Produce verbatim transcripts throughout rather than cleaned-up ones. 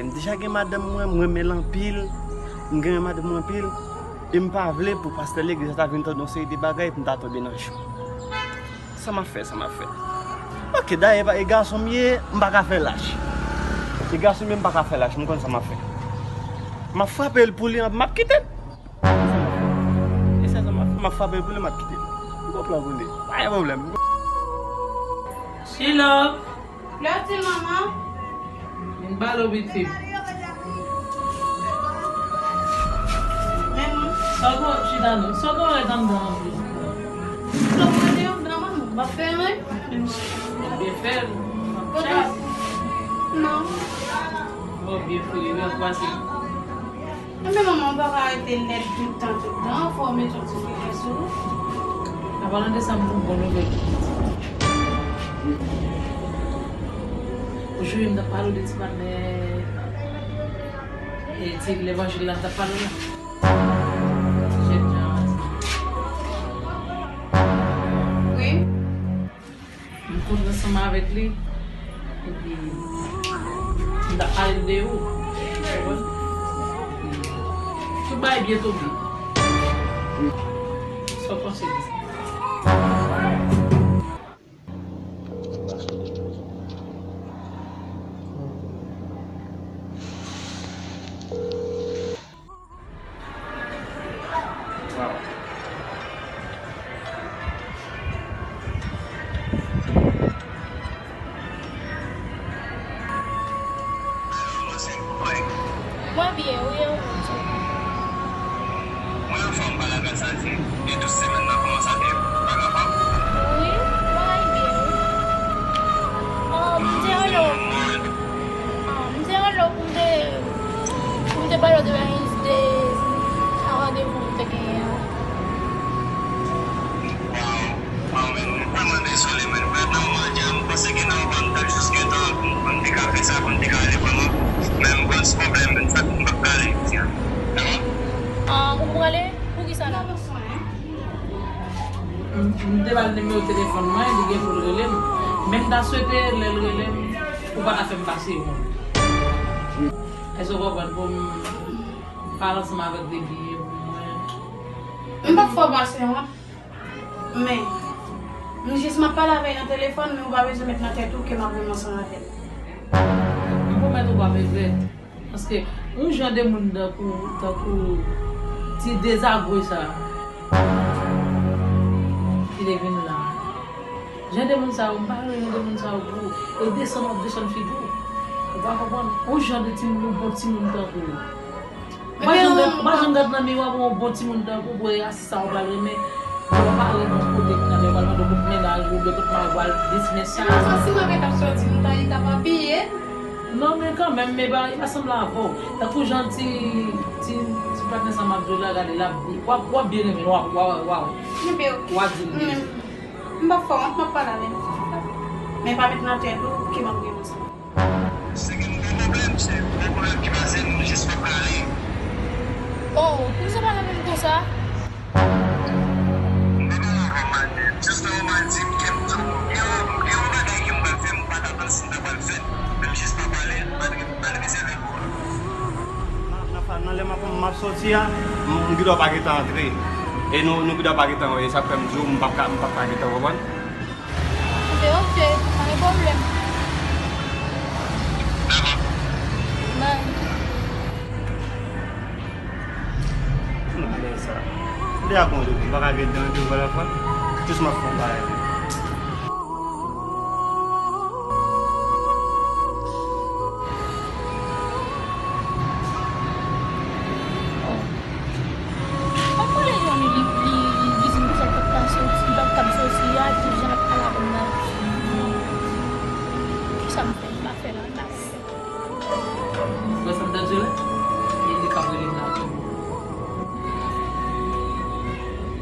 M deja gen madanm mwen, m renmen l anpil. M renmen madanm mwen anpil. E m pa vle pou pastè legliz la ta vin tande yon seri de bagay pou m ta tonbe nan cho. Sa m ap fè, sa m ap fè? Ok, dayè, e gason m ye, m pa ka fè lach. E gason m ye, m pa ka fè lach, m konn sa m ap fè. M ap frape l pou li, m ap kite l. E sa, sa m ap fè, m ap frape l pou li, m ap kite l. M gon plan pou li. Pa gen pwoblèm. Chilo! Flèti, manman. Vin balo, pitit. Men non. Sa w ap chita non? Sa w ap rete anndan an plis? Sa w rete anndan, manman? M ap fè anyen. Ou byen fè l. M ap chat. Non. Bon, byen fou, li byen pase. Enben manman, ou pa ka rete lèd tout tan, tout tan, fò w mete yon ti frekans sou ou. An palan de sa, m gon bon nouvèl pou pitit. Ou jwenn m t ap pale w de ti patnè, e ti levanjil la m t ap pale w la. Ti jènjan an. Wi. M konn ansanm avèk li. Epi, m t ap pale l de ou. Ou konprann? Tout bagay byen tonbe. Sa w panse de sa? Mwen byen, wi, e ou menm? Mwen anfòm, pa lagad sa di. Gen douz semèn nan, kòman sa te ye? Bagay pa? Wi, bagay byen, wi. Oh, m te rele w. Ah, m te rele w pou m te, pou m te pale w de, de a randevou m te genyen an. Waw, waw, men m vrèman dezole, men vrèman, mwen di a, m panse ke nòmal, m t ap jis gentan, pou m te ka fè sa, pou m te ka ale vrèman. Men m konn ti pwoblèm, men sa, m p ap ka ale jodi a. Dakò? Ah, ou prale? Poukisa la? M, m te ba l nimewo telefòn mwen, li gen pou l rele m. Men m ta swete lè l rele m, ou pa ta fè m pase yon. Èske w konprann? Pou m pale ansanm avèk Debi pou mwen. M p ap fè w pase yon. Men, m jis m ap pale avè l nan telefòn, men ou pa bezwen met nan tèt ou ke m ap renmen ansanm avè l. M pwomèt ou pa regrèt. Paske yon jan de moun tankou, tankou ti dezagwe sa a ki te vin la. Jan de moun sa yo, m pa renmen jan de moun sa yo pou ou. E desann w ap desann figi w. Ou pa konprann? Yon jan de timoun, yon bon timoun tankou ou. Ou pa janm gad, ou pa janm gad nan miwa pou yon bon timoun tankou ou, pou e asis sa ou pral renmen. Ou pa renmen yon kote ki nan men pral mande w kot mennaj ou, oubyen kot mari pral desinen sa. Epi sa, si mwen mèt ap sòti, m ta, li ta pa piye. Non, men kanmenm, men bagay pa sanble avè w. Tankou jan ti, ti, ti patnè sa m ap di w la, gade, l ap, w ap, w ap byen renmen l, w ap, w ap, w ap, w ap di l byen. M p ap fè w wont, m ap pale avè l. Men pa met nan tèt ou ke m ap gen yon sa. Se gen gwo pwoblèm, se gwo pwoblèm ki pase, nou jis p ap prale. Oh, poukisa w pale avè m konsa? M pa pale avè w mal, men jis nan moman di m ke m di w, gen yon, gen yon bagay ke m pral fè, m pa t atann si m ta pral fè l, men m jis pa pale, malgre, malgre se vre pou ou. Nan, nan, nan lè m ap, m ap sòti a, m, m gen dwa pa gentan antre. E nou, nou gen dwa pa gentan wè, e sa k fè m di w, m p ap ka, m p ap ka gentan konprann. Ok, ok, pa gen pwoblèm. Dakò. Bye. Non, men sa. M te ap bon, m pa ka gen dan de vwa la fwa. Jis m ap fè yon bagay. M ap pale Johnny, li, li, li di m pou sa l pa t ka soti, li pa t kab soti a, epi jan l ap pale avè m nan. Kisa m fè? M pa fè l anba. Wè sa m ta di w la? E li k ap rele m la tou.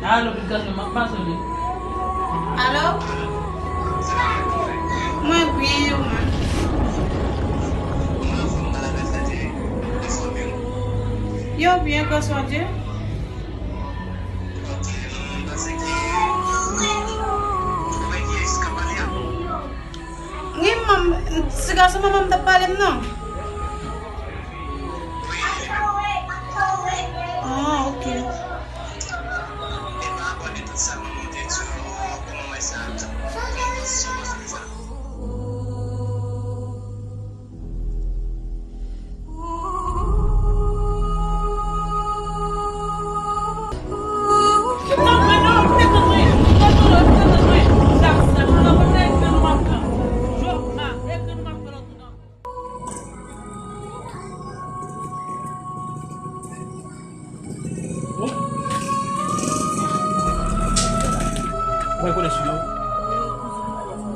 Alo, pitit gason, m ap pase w li. Alo? Mwen byen, ou menm? Yo byen, grâce à Dieu. Wi, manm, ti gason manman m t ap pale m nan.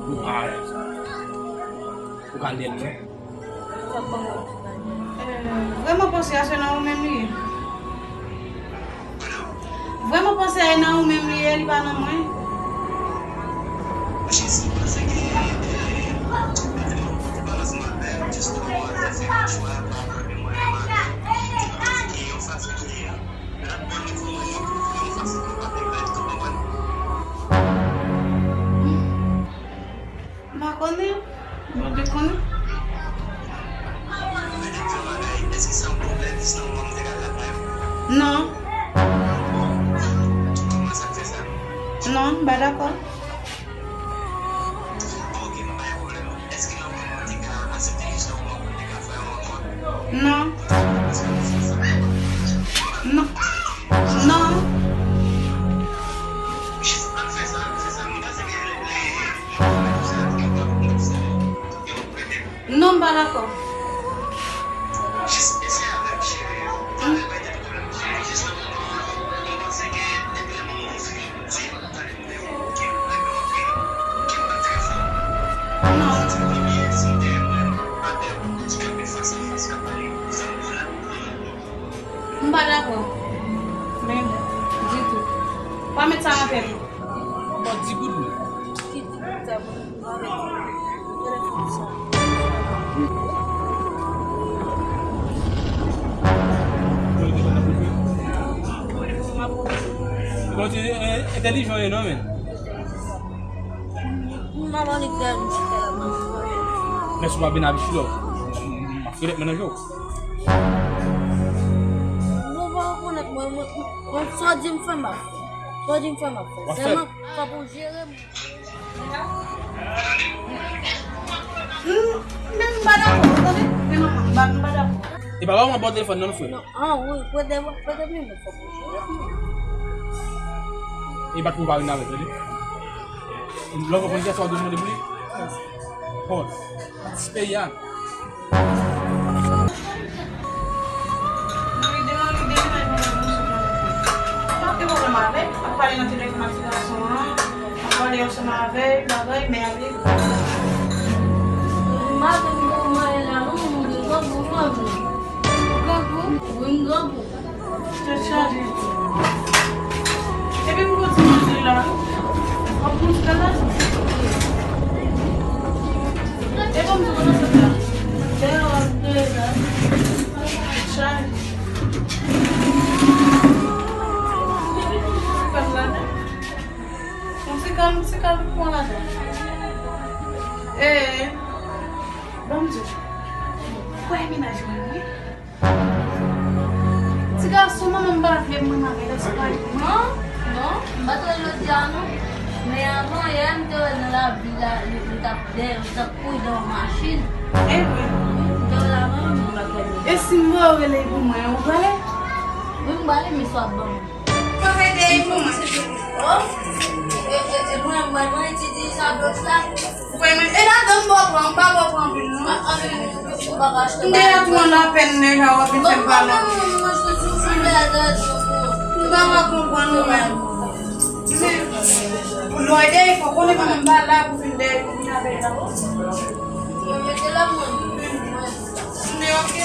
Ou ka, ou ka lè l, wi. Vrèman panse a se nan ou menm li ye. Vrèman panse a e nan ou menm li ye, li pa nan mwen. M pa konnen. Bondye konnen. Non. Non, m pa dakò. Non. Non. Non. Non, m pa dakò. M pa dakò. Menm ditou. Pa met sa nan tèt ou. Bon, di goud wi. Ki di goud sa pou nou avèk telefòn sa? Bon, ti, eh, entèlijan ye non, men. M pa annik dèyè misye la, m ap fè. Men si w pa vin avè chilo, m ap fè mwen nan je w. Mwen pa rekonèt mwen, mwen, mwen, sa w di m fè, m ap fè. Sa w di m fè, m ap fè. W ap fè. Sèlman, fòk ou jere m. Hmm, men m pa dakò, tande? Men manman, m pa, m pa dakò. E papa w ap bò telefòn nan, frè. Non, ah, wi, prete, prete men mwen, fòk ou jere m. E bat pou w pa vin avè l, tande? Lè w konn kiyès w ap demande pou li? Bon, atis peyi a. Mwen ride, mwen ride, men mwen pa gen pwoblèm avè l. M ap pale nan telefòn ak ti gason an, m ap pale ansanm avè l, bagay, men avè l. M pa gen pwoblèm la non, mwen gen grangou, mwen. Grangou? Wi, m grangou. Tèt chaje. Epi m kontinye di la. An plis gaz. E bon, m di w nan sot la. Dèyè w ap dèyè la. Tèt chaje. Yon ti kal, yon ti kal pou pran ladan. E, ban m di w. Kwè mennaj mwen, wi. Ti gason, manman m pa vle mwen avè l, se pa li. Non, non, m pa t wè l jodi a non. Men avan yè, m te wè l nan lavi la, li, li t ap dèyè, li t ap kouri dèyè yon machin. E vre? M te wè l avan, men m pa t wè l. E si m voye w rele pou mwen, ou prale? Wi, m prale, men sa w ap ban m. Mwen mete li pou mwen. Oh. E, e, e, mwen, mwen, mwen etidye sa dòs la. Mwen, mwen, e ladan m ba w pran, m pa ba w pran anpil, non. M deja tou an lapèn deja, w ap vin fè m pale. M pa ka konprann ou menm. Men, pou lòy dèyè, fò konnen manman m pa la pou vin dèyè, pou vin avè l la. Mwen mete la, mwen. M di, ok.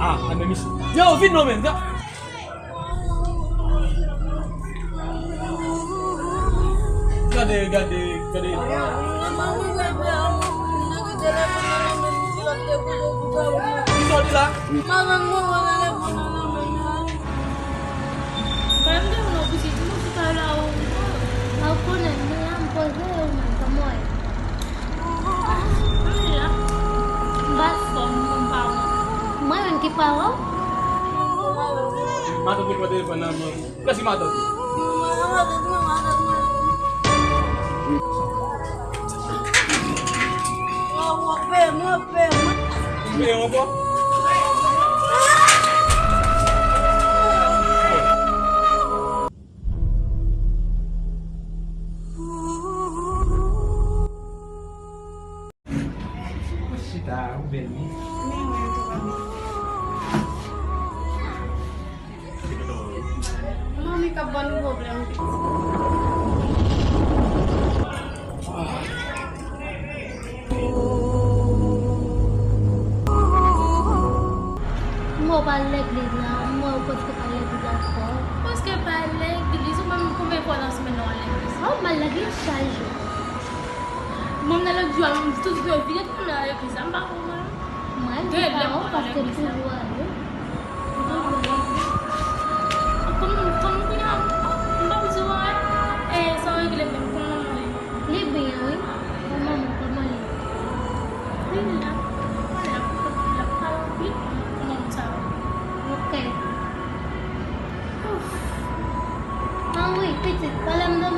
Ah, a men misye. Yo, vin non men. Gade, gade, gade. Ki sa w di la? Ba m de ou non pitit, nou chita la ou. A ou konnen, men la m poze ou menm, kòman w ye? M la. M pa fò, m pa wont. Mwen menm ki pa wont? Matant li pran telefòn nan men w. Mèsi, matant. Mwen peye ankò. Chita. Bèl wi. Men mwen tou, manmi. Manmi k ap ban nou pwoblèm. M wè w pa al legliz la, m wè w prèske pa al legliz la ankò. Prèske pa al legliz, ou menm konbyen fwa nan semèn nan w al legliz? Oh, m al legliz chak jou. Mwen, nan lòt jou a, m tout jou vide, tout moun al legliz la, m pa konprann. Mwen, m pa wè w paske m toujou ale. M toujou ale. Kòman, kòman kounye a, m pa di w anyen. E, sa w regle menm, kòman w ye? Li byen, wi. Kòman, kòman li? Li la, li la, li la, pa anpil, kòman sa va? Ok. Ouf. Ah wi, pitit, pale m de